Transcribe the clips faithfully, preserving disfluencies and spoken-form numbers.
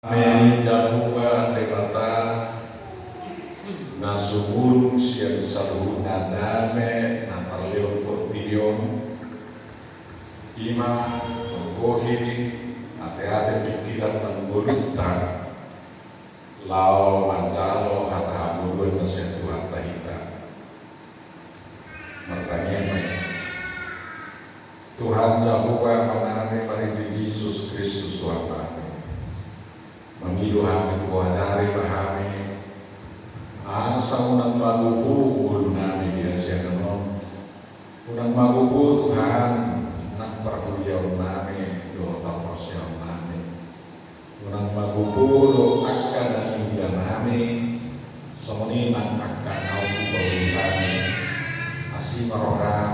Dame ni Jahowa Debata, na sumurung sian saluhutna dame na tarlehon portibi on, i ma manggohi ateate, pikiran nang ngolunta, laho manjalo hata hamuliaon na sian Tuhanta hita. Martangiang ma hita. Tuhan Jahowa Amanami, marhite Jesus Kristus Tuhannami, mangido hami tu Ho, ajari ma hami asa unang magogo ngolunami di hasiangan on. Unang magogo Tuhan nang parhuriaonnami dohot haporseaonnami. Unang magogo do angka na niulanami, songon i nang angka na umbahen hami. Asi ma roham,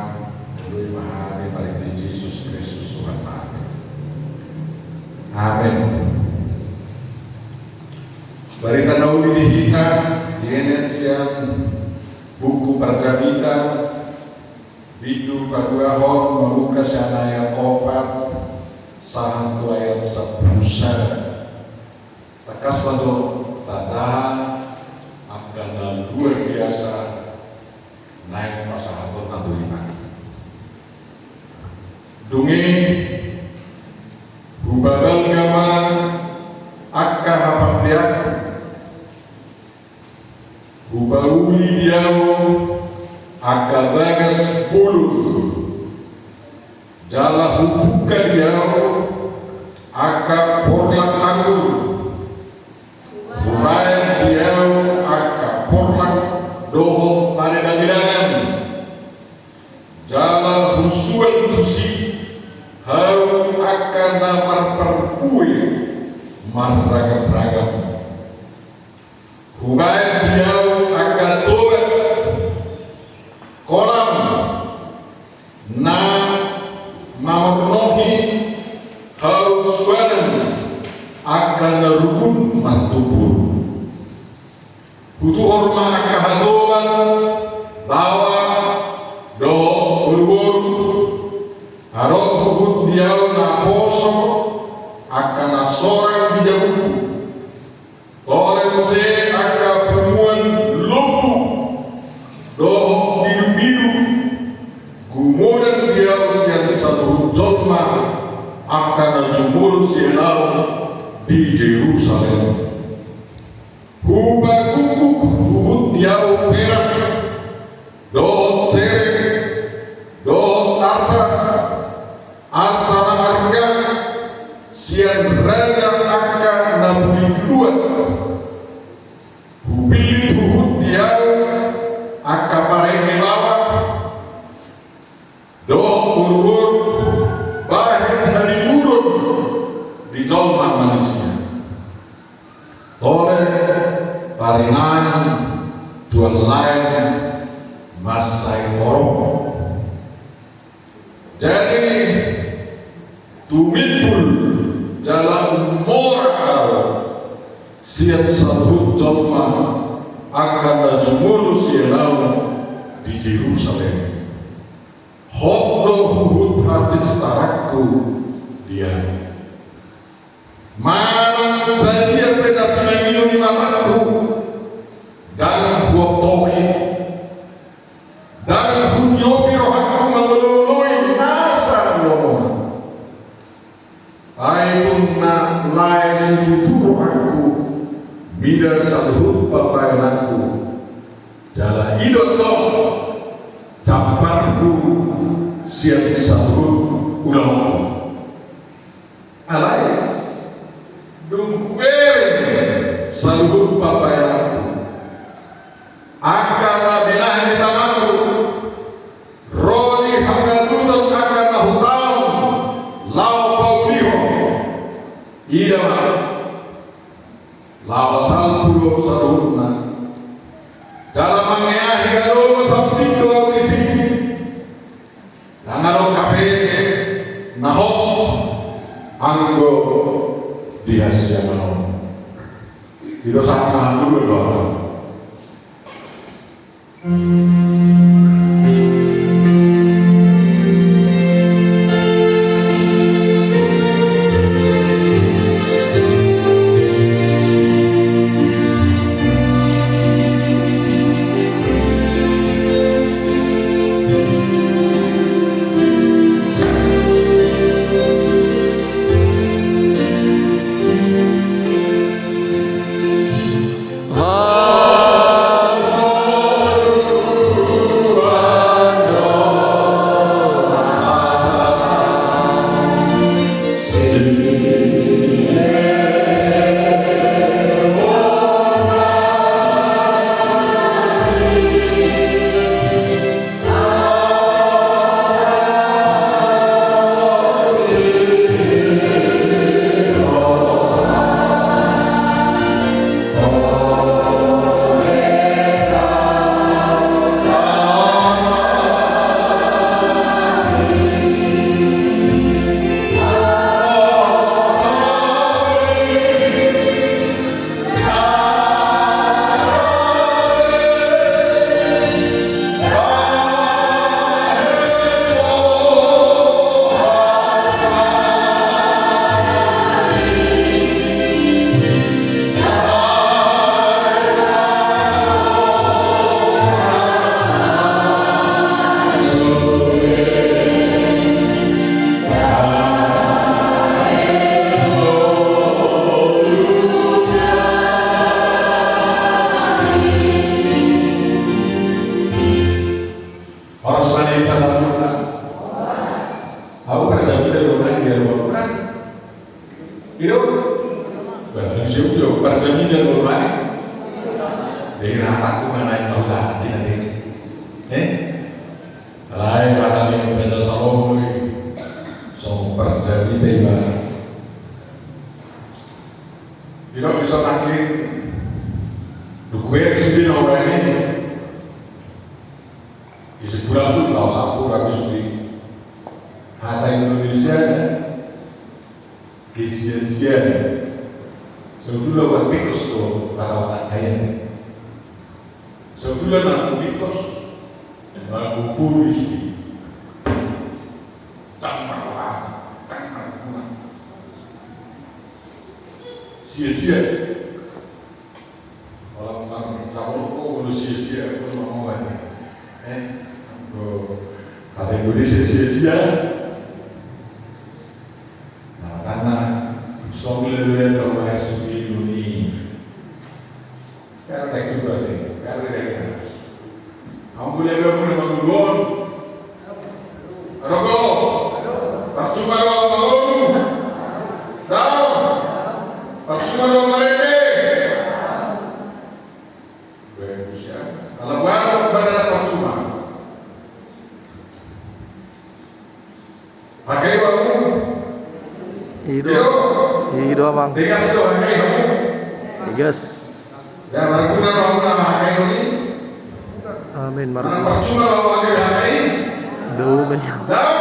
uluhon ma hami marhite Jesus Kristus Tuhannami. Amen. Barita na uli di hita dienet sian buku Parjamita, bindu paduahon, mamungka sian ayat opat sahat tu ayat sampulu sada. Tangkas ma jo tataha angka na luar biasa naeng pasahatonna tu hita. Dung i, hubabalga ma angka hapandeanku, hupauli di ahu angka bagas bolon, jala hupungka di ahu angka porlak anggur. Hubaen di ahu angka porlak dohot paredagedagan, jala husuan tusi ahu angka na marparbue marragamragam. Hubaen di ahu angka toba, kolam, na mamornohi hasuanan angka na rugun martumbur. Hutuhor ma angka hatoban, lawa dohot boruboru. Adong huhut di ahu naposo angka na sorang di jabungku. Tole muse angka punguan lombu dohot bidubidu. Gumodan di ahu sian saluhut jolma angka na jumolo sian ahu di Jerusalem. Hupagukguk huhut di ahu perak dohot sere dohot arta, arta na arga sian raja angka na bulik luat. Hupillit huhut di ahu angka parende bawang dohot boruboru bahen hariburon di jolma manisia. Tole parinaan tu lae mansai torop. Jadi tumimbul jala ummora ahu sian saluhut jolma angka na jumolo sian ahu di Jerusalem. Hot do huhut hapistaranku di ahu. Manang sadia pe na pinangido ni matangku, ndang huontohi. Ndang hutiopi rohangku mangolooloi nasa lomo. Ai tung na lae situtu rohangku mida saluhut pambahenanku, jala i do tong jambarhu sian saluhut ulaonku. Alai dung hubereng saluhut pambahenanku, angka na binahen ni tanganku, ro di hangoluan angka na hutaon laho paulihon. Ia ma, laho salpu do saluhutna, jala mangeahi halomoan sambing do ahu disi. Ndang adong hape na hot anggo di hasiangan on. Didoshon ma hamu do ahu. Siap jo, parjamita do mari. Jadi rata tu mana yang tahu tak, tidak ada. Eh? Alai rata ni baca salom ni. So parjamita iba. Tidak bisa makin. Dukuer sendiri orang ini. Isi pulang tu kau sapu rapi sendiri. Hata Indonesia. Kesia-siaan. Sebetulnya buat pikos tu kata-kata kaya. Sebetulnya nanti pikos. Lagu puisi. Tang marwah, tang marwah. Sia-sia. Kalau tentang cabut, oh, kalau sia-sia, aku mau banyak. Eh, kalau kata Indonesia sia-sia. Nah, karena song lele kalau kayak sugi ini. Karena itu tadi, karena dia. Ampun ya, ampun ya, ampun. Roko. Parcuma do mangolu. Dao. Parcuma do marende. Bagus ya. Kalau buat pada parcuma. Pakai do aku. Ido. Ido. Ido, Amang. Tegas do pakai aku. Tegas. Ya, marguna do aku na pakai ini. Amin, marguna. Parcuma do aku pakai ini. Dao, Amang. Dao.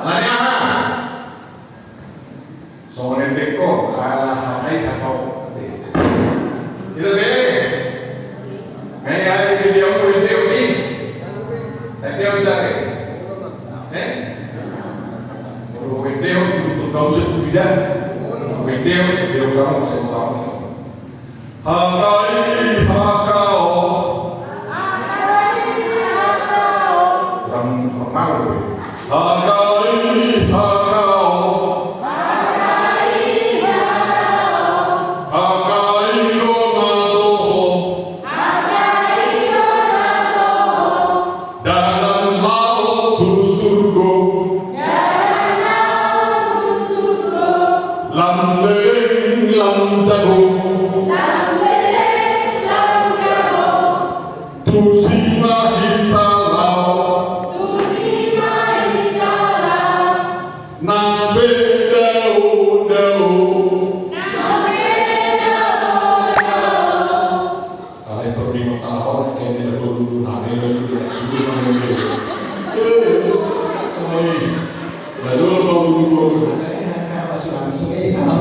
Nanya. Songon endek ko, ala hatai hatau. Ida be. Ngai ai di dia mu endek ni. Endek on jare. Eh? Kalau endek on tutup kau sepuluh bidang. Endek on, endek on kau sepuluh tahun. Hakai hakau. Kurang normal. Hakai hakau. Hakai do na toho. Dalan laho tu surgo. Dalan laho tu surgo. Lam leleng lam jago. Lam leleng lam jago. Tusi ma hita laho. Tusi ma hita laho. Nang pe dao dao. Nang pe dao dao. Alai tordingot tangahon, kayak tidak perlu dulu, nah, kayak gitu, ya, sudah, nah, gitu. Eh, sorry. Lalu, kalau dulu, eh, apa sih, langsung, eh, apa?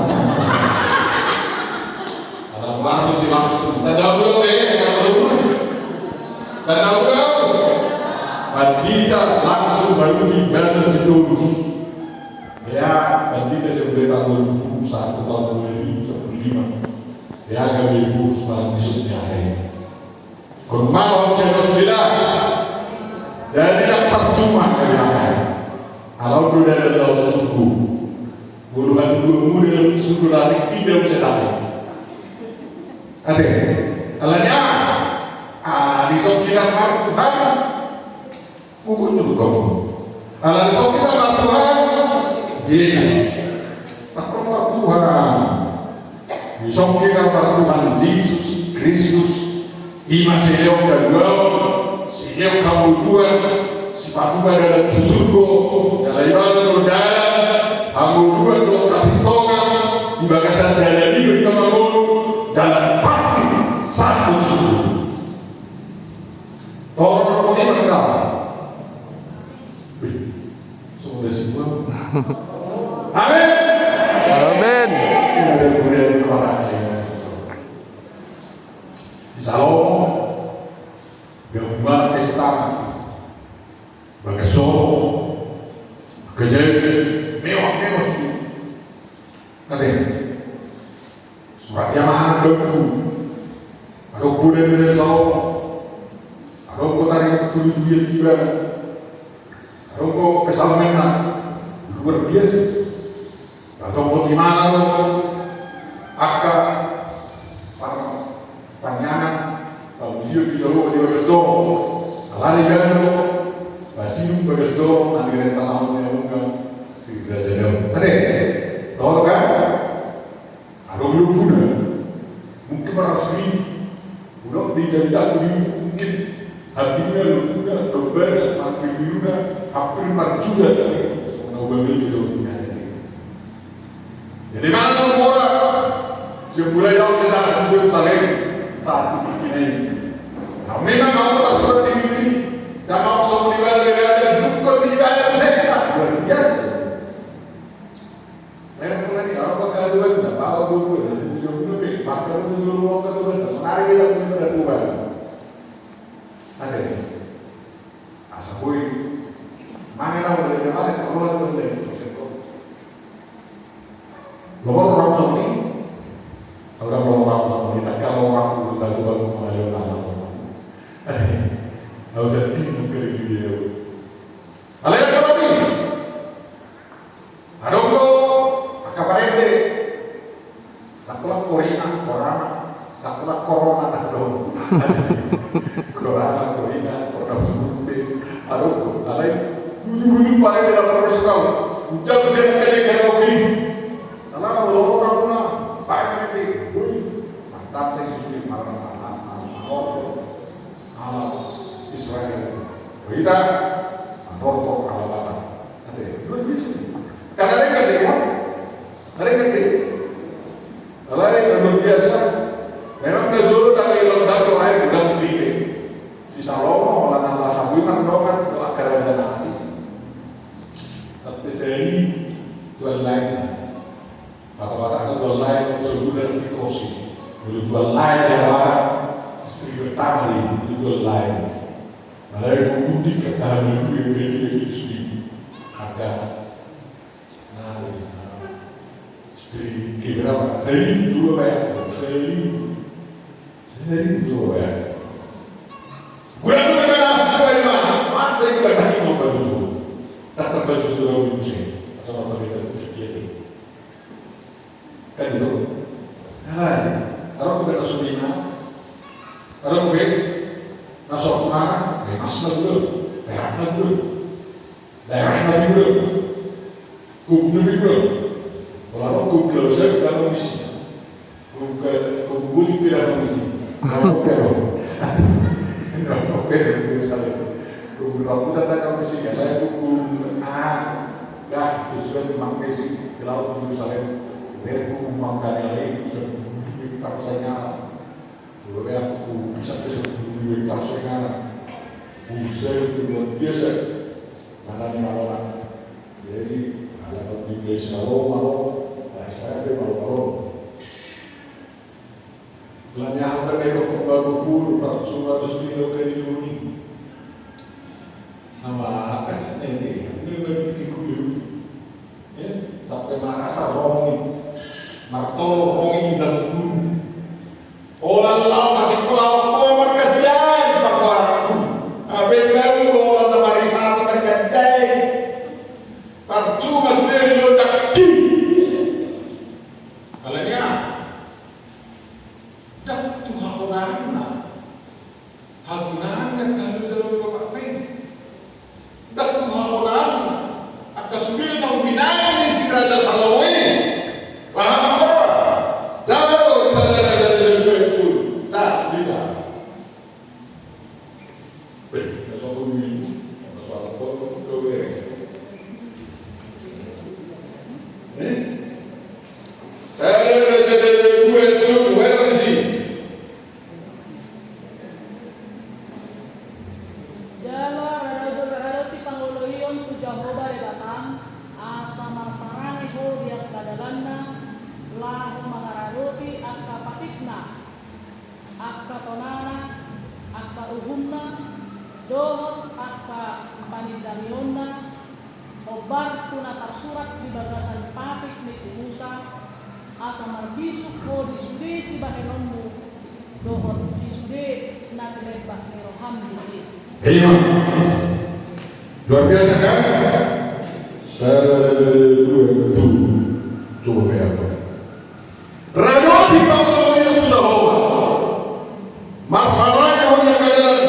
Ada langsung sih, langsung. Tanda ulang, eh, langsung. Tanda ulang. Pandita langsung baru di bahasa Sitorus. Ya, pandita sebenarnya tahun dua ribu satu, tahun dua ribu sepuluh lima. Ya, kami ibu semangat di sini, ya, eh. Korban saya harus bilang, jadi tak percuma kami akan. Kalau udah ada dalam suku, bulu hati dua muda dalam suku lagi tidak bisa tahu. Ada, alanya, ah, di sini kita Tuhan. Pokoknya kau. Ala so kita mar Tuhan Jesus. Mar Tuhan. So kita mar Tuhan Jesus Kristus. Ima silehon hagogoon, silehon hagogoon, sipatupa dalan tu surgo, jala ibana do dalan, hagogoon dohot hasintongan, di bagasan dalan i do hita mangolu, jala pasti sahat tu surgo. Tolong kau ini berkata. Wih, sudah semua. Amin. Amin. Ini ada kemudian orang lain. Di Salomo, gabungan pesta, bagas so, kejadian mewah-mewah. Ate. Surat i ma anak bangku. Adong poda ni Salomo. Adong poda ni Salomo. Adong poda ni Salomo. Luar biasa. Adong poda ni mana lo. Angka. Tangiangan, tamusio di jolo di bagas do, alani gano, basium bagas do, ani rencana on ni amunga, si raja do. Ate, tolong kan? Adong lumpuna, Mungkin marasri, udah di jari jago di mungkin hatinya, lututnya, dobana, mati birunya, hampir marjuda. Mau bagi itu. Jadi mana orang? Siap mulai dalam sejarah Yerusalem saat itu ini. Nah, memang kamu tak sudah dipilih. Jangan langsung dibayar dari ada bukan dibayar saya tak luar biasa. Saya mulai apa kehaduan tak tahu dulu dan jujur dulu pakai dulu waktu itu dan sekarang kita punya kehaduan. Ada. Asa boi. Mana tahu dari mana kalau ada dari Lomo do ramu songon i. Au ndang lomo ramu songon i, tapi au lomo ramu tu Tuhan, Tuhan mangaleon anak. Au sedih mungkin di dia. Alai angka parende. Adong do angka parende. Ndang pola korina, korana. Ndang pola korona, ndang do. Korana, korina, korona, korona. Adong do. Alai bujur-bujur parende ndang pola sirau. Ucap bisa mungkin kayak begini. Ala na olo na muna, baen ma i, boi. Mantap, sai sude marana, marana, marana. Ala Israel. Hita, marana, ala Batak. Ate, luar biasa. Kada ada yang gede, ya? Ada yang gede. Ala yang luar biasa. Memang na jolo dari lembah tu air udah gede. Di Salomo, ala na ala sabui mardongan, tu akar raja nasi. Sampai seri, tuan lain. Kata-kata tuan lain, saudara di kosi. Dulu tuan lain yang marah, istri pertama di tuan lain. Ada yang mengutip kata dulu yang dia dia istri. Ada. Nah, istri keberapa? Seri dua banyak. Seri. Seri dua banyak. Bulan bulan asli dua banyak. Masa itu banyak yang mau baju. Tak terbaju sudah uji. Asal apa kita pikir. Kan gitu. Nah, kalau bukan Rasulina, kalau bukan Rasulina, ya mas lah dulu, ya mas dulu, ya mas lah dulu, kubur dulu, kalau kubur saya bukan misi, kubur kubur tidak misi, kalau kubur, kalau kubur tidak misi, kalau kubur ah, dah, sesuai dengan misi, kalau Yerusalem, dia kubur mangkanya lagi, bisa kubur tak saya. Dua ribu bisa bisa dua ribu tak saya. Bisa itu luar biasa. Mana ni malam. Jadi, ala kau di biasa lo, malam, saya ada malam, malam. Lanya apa ni kau baru pun, tak suka terus ni lo ke di dunia. Nama apa sih ini? Ini bagi figure. Ya, sampai marasa rongi. Martolo rongi di dalam guru. Ola lao masih kau apa markasian pakuarku. Abe mau ola na marisa markasian. Parcuma sudah di otak ki. Alanya. Dak tu hakonarna. Hagunaan na kami dalam Bapak Peng. Dak tu hakonarna. Angka subil na umbinaan ni si Raja Salomo i. Paham apa? Jala do di sana dari dari dari itu. Tak, tidak. Jala rado-, radopi pangoloion tu Jahowa Debatam, asa marparange ho di angka dalanna, laho mangaradopi angka patikna. Angka tonana, angka uhumna, dohot angka panindangionna, hombar tu na tarsurat di bagasan patik ni si Musa, asa marbisuk ho di sude sibahenonmu, dohot di sude na di lembah ni roham disi. Iya. Luar biasa kan? Satu, dua, tujuh. Coba bayangkan. Radopi pangoloion tu Jahowa. Marparange ho di angka dalan.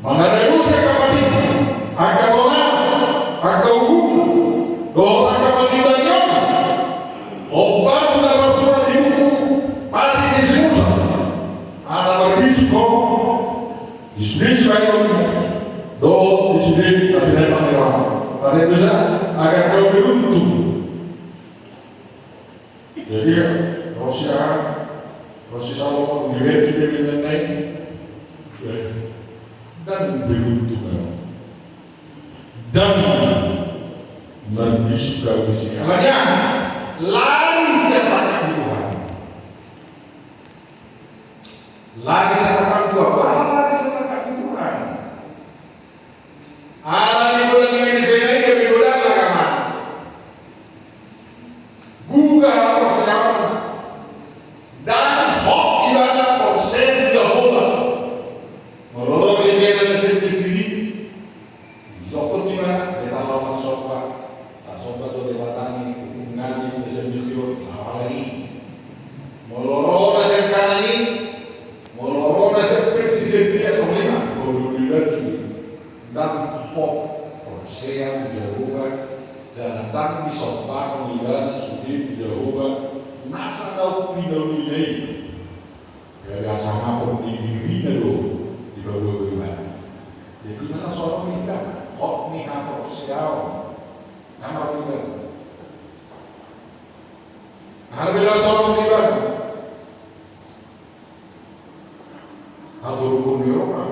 Mangaradopi angka patik, angka tona, angka uhum, dohot angka panindangion. Hombar tu na tarsurat di buku Sia, proses awal di web juga dengan lain. Dan beruntung. Dan marbisuk kau di sini. Alana lari sian sangkap ni Tuhan. Lari sian sangkap ni Tuhan. Boasa lari sian sangkap ni Tuhan? Alani godang ni Ribena i, gabe godang agama. Gugah haporseaonna. Ndang hot ibana porsea di Jahowa. Molo ro Ribena na sian Misir i, didokkon ibana, ndang laho marsomba. Tarsomba do Debata ni, nunga di na sian Misir on, laho halak i. Molo ro na sian Kanaan i, molo ro na sian Persia, Persia, songon i ma, molo di Persia. Ndang hot porsea di Jahowa, jala ndang disombahon ibana sude tu Jahowa, na santabi na uli na i. Gabe hasangapon ni dirina do dipaboa ibana. Jadi na songon i da, hot ni haporseaon. Ndang hot ibana. Ndang hot ibana. Hatoruhon ni roha.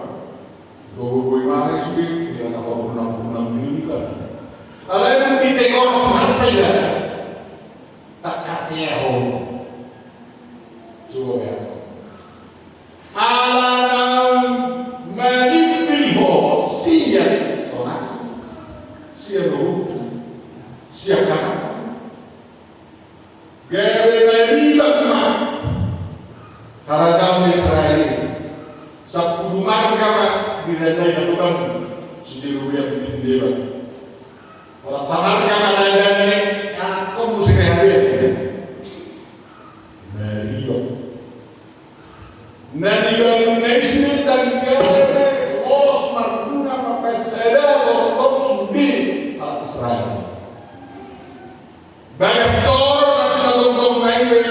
Gogo boi mare sude, dia na paruhun-ruhun ni kan. Alai di tingor Tuhanta ia. Tangkas ia ho. Coba ya. Ala naung manimbil ho sian tonang, sian rohangku, sian hahangku. Gabe maribang ma harajaon Israel i. Sampulu marga ma dirajai na tongtong, si Jerobeam bin Nebat. Holan samarga ma raja ni anakkon muse Rehabeam. Maribang. Na nibangunna i sude ndang gabe lolos marguna mambahen sada torop sude halak Israel. Bagas toru na pinatongtong na i be,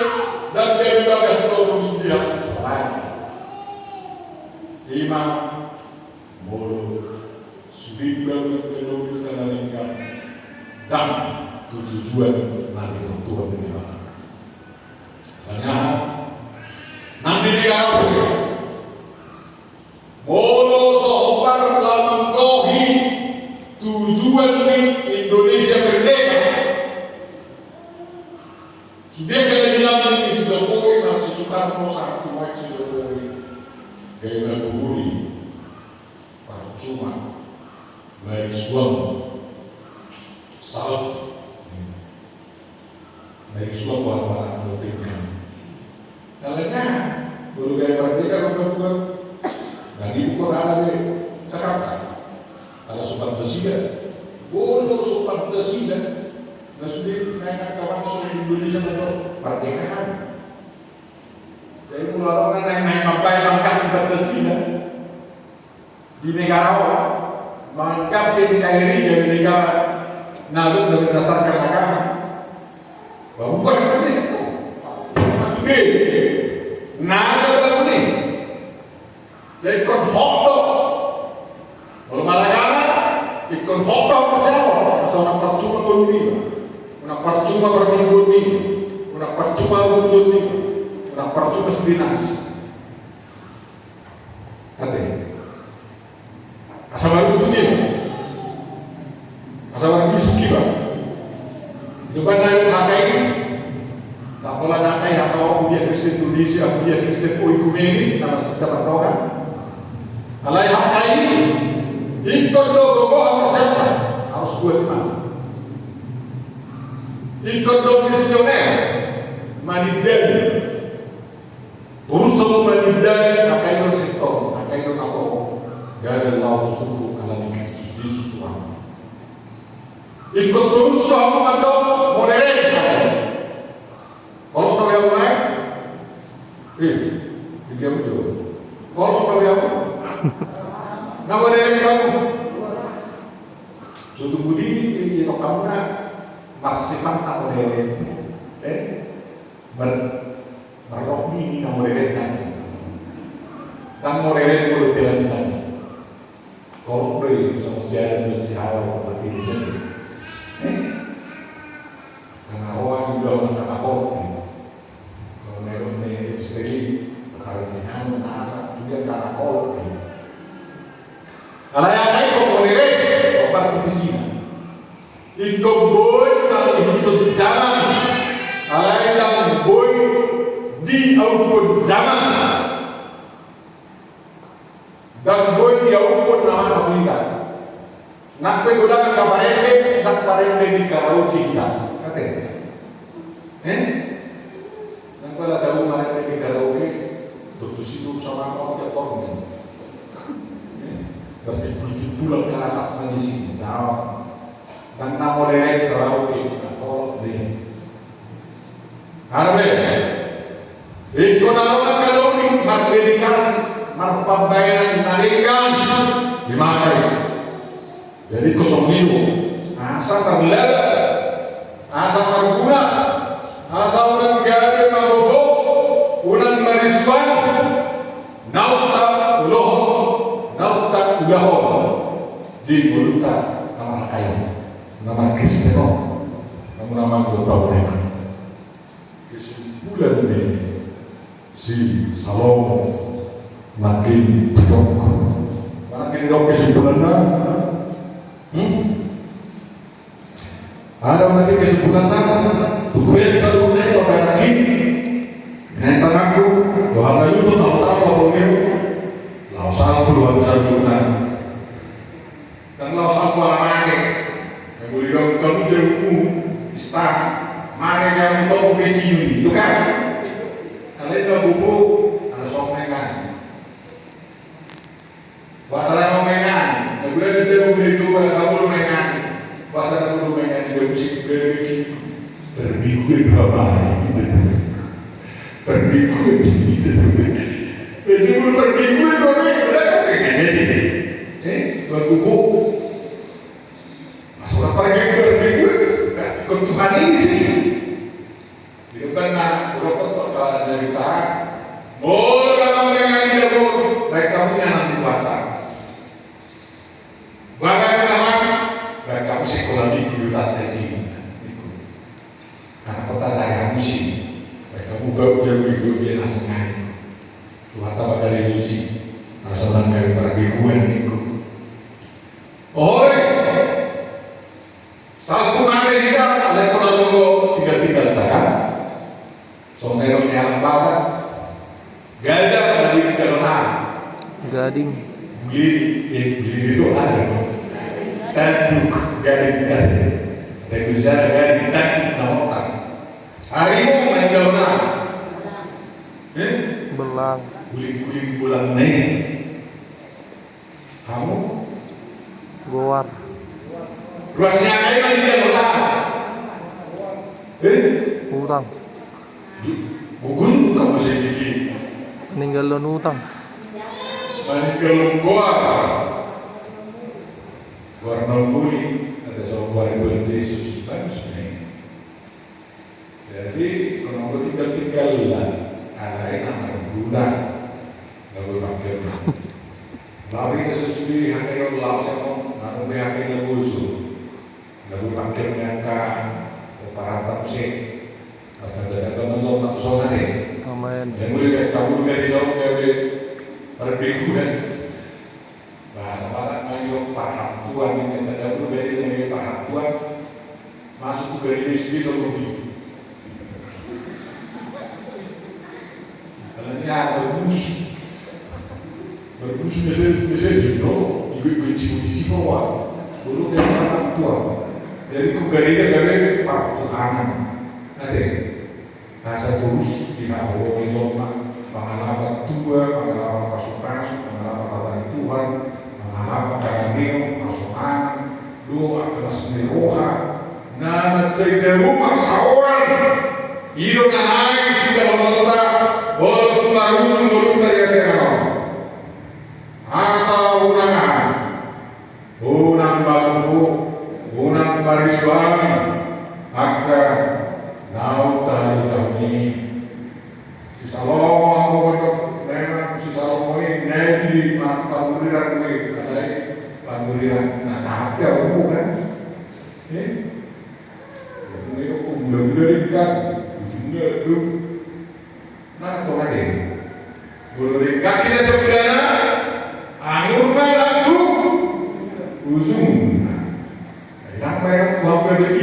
ndang gabe bagas toru sude halak Israel. Ima molo sude dibangun angka lobi na nalingka, ndang tu tujuan na nilehon Tuhan i. Tangiang nang di negara on. Molo so hombar laho manggohi tujuan ni Indonesia merdeka, sude angka na binangun ni si Jokowi, na si Soekarno, sahat tu si Jokowi, gabe na guguri. Parcuma. Baik suang. Saut. Baik suang, wah, wah, wah, wah. Alana, molo gabe merdeka, maka buat. Nah, di buku ada di Jakarta. Ada sopan Pancasila. Molo sopan Pancasila. Nah, sudah naik angka masuk Indonesia, merdeka kan. Jadi, molo orang naik, naik mampai pangkat di Pancasila. Di negara on, mangkap di N K R I, jadi negara na berdasarkan agama. Bahwa bukan Indonesia itu. Maksudnya, nah, ada dalam ini. Jadi, ingkon hot do. Molo maragama, ingkon hot do, siapa? Asa unang parcuma ngolu ni, unang parcuma parmingguon ni, unang parcuma ujung ni, unang parcuma sude nasi. Ate. Asa marujung iba. Asa marujung iba. Coba na H K I. Ndang pola na H K I, H K O, Huria Kristen Indonesia, Huria Kristen Oekumenis, nama sita berdoa. Alai H K I, ingkon do gogo haporseaon, harus kuat iman. Ingkon do misioner, manindali. Torus hamu manindali angka i do sintong, angka i do na torop, gabe laho suru ala ni Kristus Jesus Tuhan. Ingkon torus hamu mandok moderen. Kolok do ahu ma? Eh, di dia do. Kolok do ahu? Na moderen hamu. Sudah budi, itu kamu na masih pantang moderen. Eh? Ber-, berrok ni na moderen kan. Kan moderen molo telan kan. Kolok do i, sama si Adam dan si Hawa, mati di sini. Eh? Karena roha juga orang kata kolok ni. Kalau na Ndang boi mangihuthon jaman, alai ndang boi dialuhon jaman. Ndang boi dialuhon na masa tu hita. Nang pe godang angka parende, ndang parende di karaoke hita. Ate? Eh? Nang pe ala tau marende di karaoke, tontu sidung sama kau tiap orang. Eh? Berarti pul-pul angka rasa na di sini. Nah, ndang na modern karaoke, nah, tolong deh. Alai ingkon adong angka doli mardedikasi, marpambahenan na denggan di mata i. Jadi kosong i do, asa marlada, asa marguna, asa unang gabe magogo, unang marisuan, naung taolohon, naung taulahon di ngolunta na marangkai, na markristen on, na muna manggopa ulema. Kesimpulan ni si Salomo nangkin tadok. Mana nangkin didok kesimpulanna? Hmm? Adong nangkin kesimpulanna? Tutu be saluhutna i, nangkin nang tanganku, do hata jutu na utama, laos salpu do hami saluhutna. Ndang laos salpu ala mate. Nga boi dong kamu jabu mu, ista. Mate jabu toko be siun. Itu kan? Alai na bubu, ala songon i kan. Wasara mau main kan. Nga boi dong jabu be tu, ala kamu lu main kan. Wasara kamu lu main kan, jabu si bebe ki. Perminggu berapa hari? Perminggu itu. Jadi, perminggu itu, berapa? Jadi, eh, berbuku. Masuk apa lagi perminggu? Ikut Tuhan ini sih. Itu kan, nah, udah kok, kok, dari Tuhan. Molo damang dengan dia, Bu, baik kamu yang nanti puasa. Bagan na ma, baen hamu sikola minggu do tanda i. Karena kota tanda hamu si, baen hamu bau jauh minggu dia langsung naik. Tuhan tambah dari Lusi, langsung nang dari permingguan minggu. Oi, salpu mate hita, alai kota tonggo tinggal-tinggal takan. Songon na nidok ni halak Batak, gajah na di dalam. Gading. Buliri, eh, buliri itu ada. Tanduk, gading, gading. Tapi di sana gading, tanduk, na hotang. Harimau na di dalam. Eh? Belang. Guling-guling belang na i. Hamu? Goar. Ruas ni angka i ma ninggal utang. Eh? Utang. Gugur utang masa i. Ninggal utang. Maninggal goar. Goar na uli, ada saotik goar Tuhan Yesus. Bagus nih. Jadi, kalau mau tinggal-tinggal lah, alai na marguna, na boi pangke. Lauri na sesuli hata i, laos emang, na boi hata i na boso, na boi pangke ni angka, o parata muse, pas na jaga masuk, masuk sonate. Amen. Yang mulai dari tahun dari tahun dari permingguan. Bah, tempat main parhantuan ini, tanda guru beda dengan parhantuan. Masuk tu gareja sendiri, kalau begitu. Kalau ini ada musuh. Bermusuh biasa, biasa gitu. Ibu-ibu, ibu-ibu, wah. Dulu dia parhantuan. Jadi, ku gareja, gareja partuhanan. Ada. Asa torus di na boi jolma, mangalaho tua, mangalaho pasupasu, mangalaho hata ni Tuhan, mangalaho hata ni Tuhan, hasonangan, dohot las ni roha, na mansai gabe marsaoran. I do na naeng tinggalhononta, molo tung marujung ngolunta di hasonangan on. Asa unang aha? Unang magogo, unang marisuan angka naung tahaluhon i. Si Salomo, anggo mandok, memang si Salomo i, na di ma-, panguriran do i, alai panguriran na sahat ya, umum kan? Eh? Ini kok gula-gula di kan? Ujungnya itu. Nah, kok ada? Bulu ringkat kita sebenarnya, anggur merah tu ujung. Nah, kita bayar uang P B I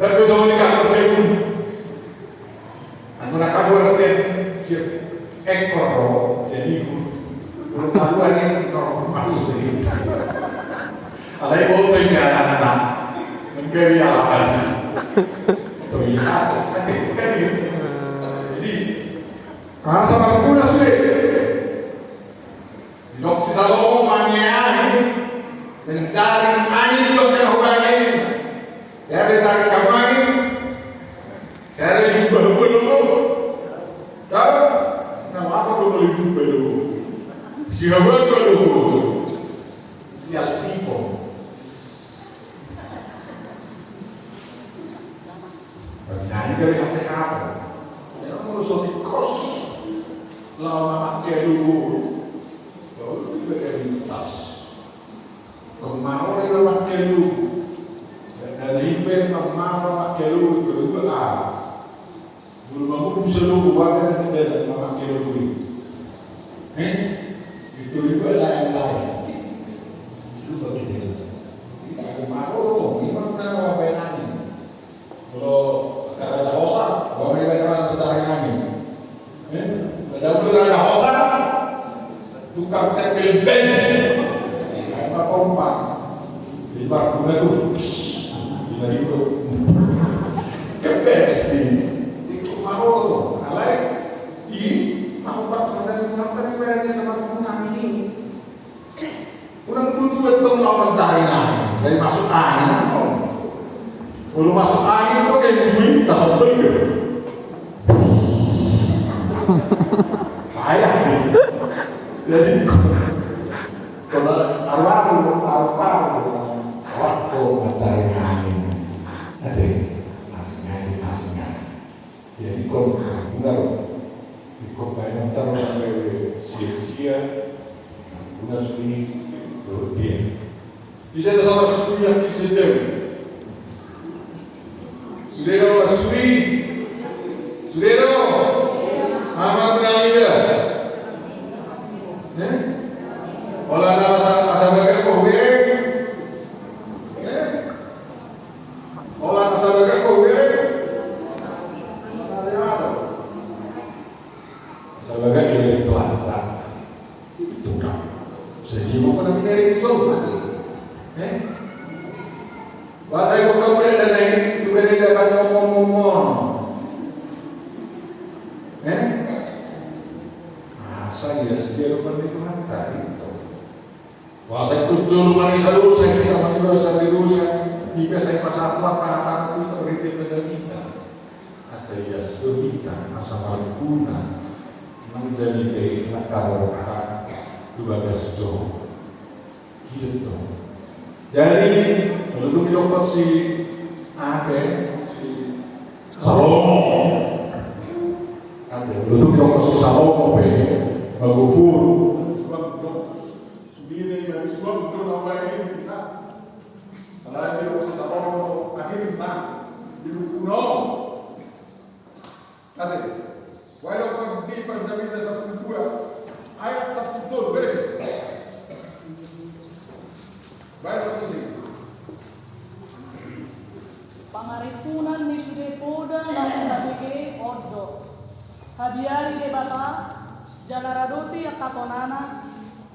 Tapi songon i kan siap. Anggo na kabar siap, siap. Ekor ro, jadi. Kalau kabar ni, no, paling jadi. Alai boto ini anak-anak. Mencari alapan. Terlihat, kan, kan, jadi. Asa marguna sude. Didok si Salomo mangeahi, mencari angin didok na hubani. Ia mencari kamu angin. Ia diubah-ubah dulu. Tahu? Nama apa dulu diubah dulu? Si hawa dulu. Si alsipo. Bagi nani gabe hasehatan. Saya mau so tikos. Lawan anak dia dulu. Lalu juga dari tas. Kemana dia anak dia dulu. Dan dari ibu yang kemana anak dia dulu. Kedua ah. Bulu mangkubu selu, waga na kita mamake logo i. Eh? Itu juga lain-lain. Itu bagi dia. Aku mau tuh, memang nama apa yang nanya? Kalau kata Raja Hosa, wah, memang nama pecahan nanya. Eh? Ada pun Raja Hosa, tukang tempel ban. Kayak apa pompa? Di parkuna tu. Di lari tu. Kebes ni. Di maroro tu. Alai. I. Mau parkuna tu. Mau tadi berani sama parkuna ni. Kurang dulu dua tahun lapan tahun. Dari masuk angin. Kalau masuk angin tu kayak gitu. Dah sampai ke. Payah. Jadi, kalau arwah, arwah, arwah, mencari angin. Ada, asing angin, asing angin. Jadi, kalau benar, di kota yang taruh sampai sia-sia, guna sini, dia. Bisa ada sama suya, bisa jauh. Sude do, sude. Sude do. Amat benar dia. Eh? Olah na asa, asa bagak ko, eh? Eh? Olah na asa bagak ko, eh? Ada, ada. Asa bagak dia dari Belanda. Tukang. Jadi, mau pernah pindah di Solo, kan? Eh? Bahasa yang kamu lihat dan ini, juga dia akan ngomong-ngomong. Eh? Masa iya sih dia lupa di Tuhan tadi? Bahasa itu dulu manis dosa, kita mati dosa di dosa. Jika saya pasal kuat, tahan-tahan itu, berhenti pada kita. Asa ia sudita, asa marguna, manjadi pe na tarroha tu bagas jo. Gitu. Jadi, molo dung didok si, aha pe, si Salomo. Ate, molo dung didok si Salomo pe, magubur. Suang do, sumine, suang do, na baik ini, nah. Alai didok si Salomo, akhirna, di buku no. Ate, wahai dokter di Perdamaian sampulu dua, ayat sampulu tolu, bere. Pangarimpunan ni sude poda na husabege on do: Habiari Debata, jala radoti angka tonana,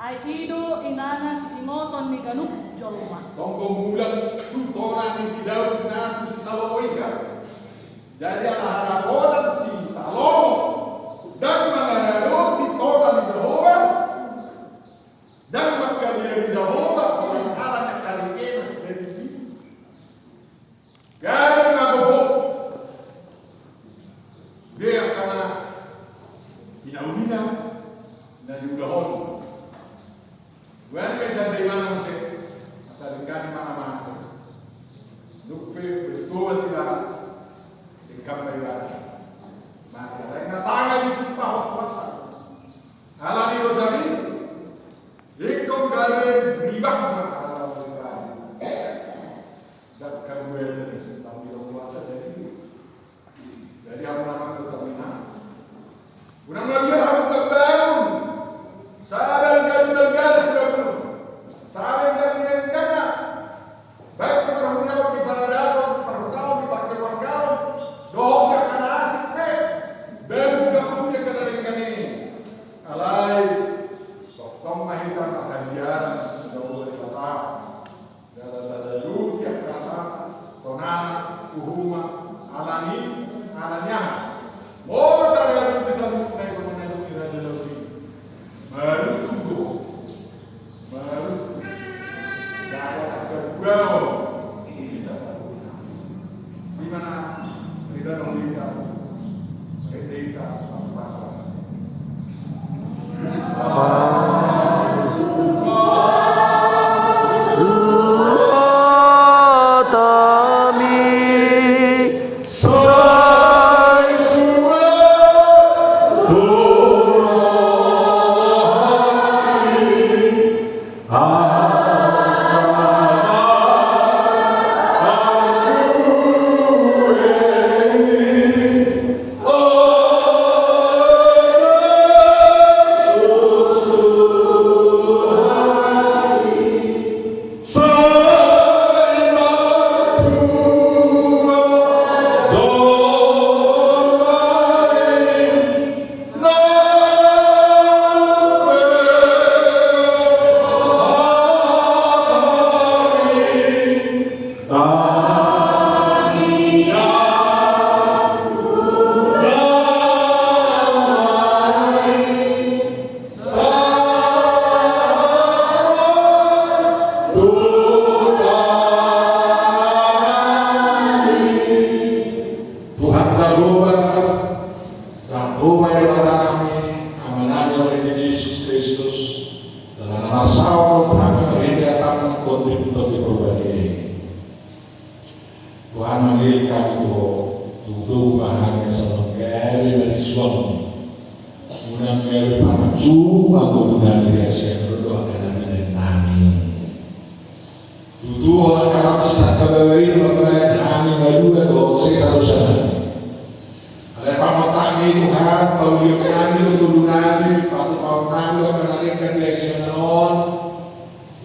ai i do inana siingoton ni ganup jolma. Tonggo mulak tu tona ni si Daud nang tu si Salomo i kan. Jadi ala harapotan si Salomo ndang mangaradoti tona ni Jahowa, ndang mangkabiari Jahowa, tona ni halak na karingenan jadi gabe na gogo. Sude angka na hinaulina na niulahon. Duan i ma janda ibana muse. Asa denggan ibana mate. Dung pe bertobat ibana, denggan ma ibana mate. Alai na sanga disumpah Tuhanta. Ala ni dosa i, ingkon gabe ribak ma halak Israel. Ndang kabuat ni, tapi Tuhanta jadi. Jadi hamu na mangkot, hamu na, unang mabiar hamu mambangun. Saba gabe na galas dibangun. Saba gabe na galas. Baik di parhundingan, di paradaton, di parhutaon, di parkeluargaon, dohot di angka na asing pe. Bangun hamu sude angka na denggan i. Alai tongtong ma hita marhabiaran tu Jahowa Debata. Jala tadalui angka tonana, uhumna, alani, alani aha? Molo tadalui saluhutna i songon na nidok ni Raja Daud i, maruntung do. Maruntung. Dapot angka buaon di hita saluhutna. Di mana? Di dalam hita. Di hita. Pasu-pasu. Tuhan Jahowa, Jahowa Debatanami, Amanami, Ama ni Jesus Kristus, jala na marsaor dohot hami marhite hataM na tondim Tondi Porbadia i. Tuhan, manghirim hami tu Ho, tutu hami asa manggabe na disuang. Unang gabe panunjunan ma ngolunami di hasiangan on dohot angka na binahenami. Tutu Ho nangkaning sitangkababa i mambahen hami malua dohot sesa dosanami. Alai pangontakMi Tuhan, paulihon nami do ngolunami, patupaon nami do angka na denggan di hasiangan on.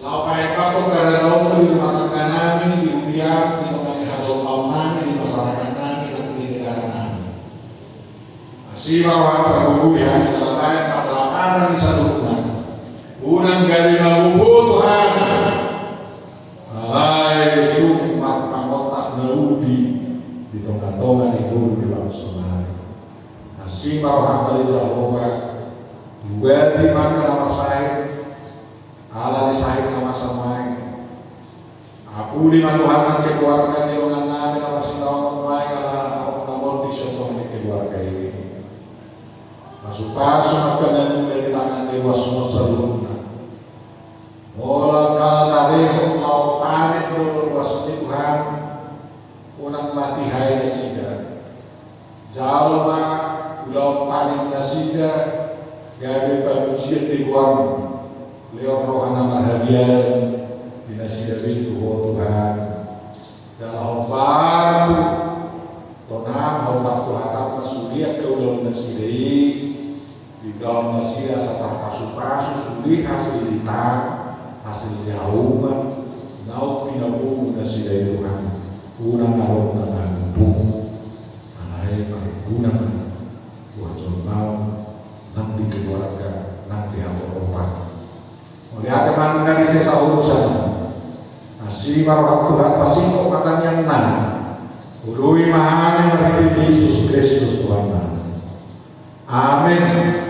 Laho pahephap do angka na denggan di rumah tangganami, di huriaM, di tonga ni hajolmaonnami, di masyarakat nami, nang di negara nami. Asi ma rohaM pargogoi hami, jala bahen parlapatan di saluhutna. Unang gabe na gogo Tuhan. Alai tung marpangontak na uli di tongatonga ni ngolu ni bangso nami. Asi ma rohaM ale Jahowa, ubati ma angka na marsahit, ala ni sahit na masa nuaeng. Apuli ma Tuhan nang keluarga ni dongan nami na masitaonon nuaeng ala na lam na monding sian tonga ni keluarga i. Pasupasu ma angka na nunga di tangan ni ruasMu on saluhutna. Molo angka na tarehon laho panen do ruasMi Tuhan, unang mati hae nasida. Jalo ma ulaon panen nasida gabe pamujian di goarMu, lehon roha na marhabiaran di nasida be tu Ho Tuhan. Jala hombar tu tonam, hombar tu hataM na sude angka ulaon nasida i, di ulaon nasida asa tarpasupasu sude hasil ni tangan, hasil ni hauma naung pinapungu nasida i Tuhan. Unang adong na Asi ma roham Tuhan, pasingkop hatangkiangnami. Ului ma hami marhite Jesus Kristus Tuhannami. Amen.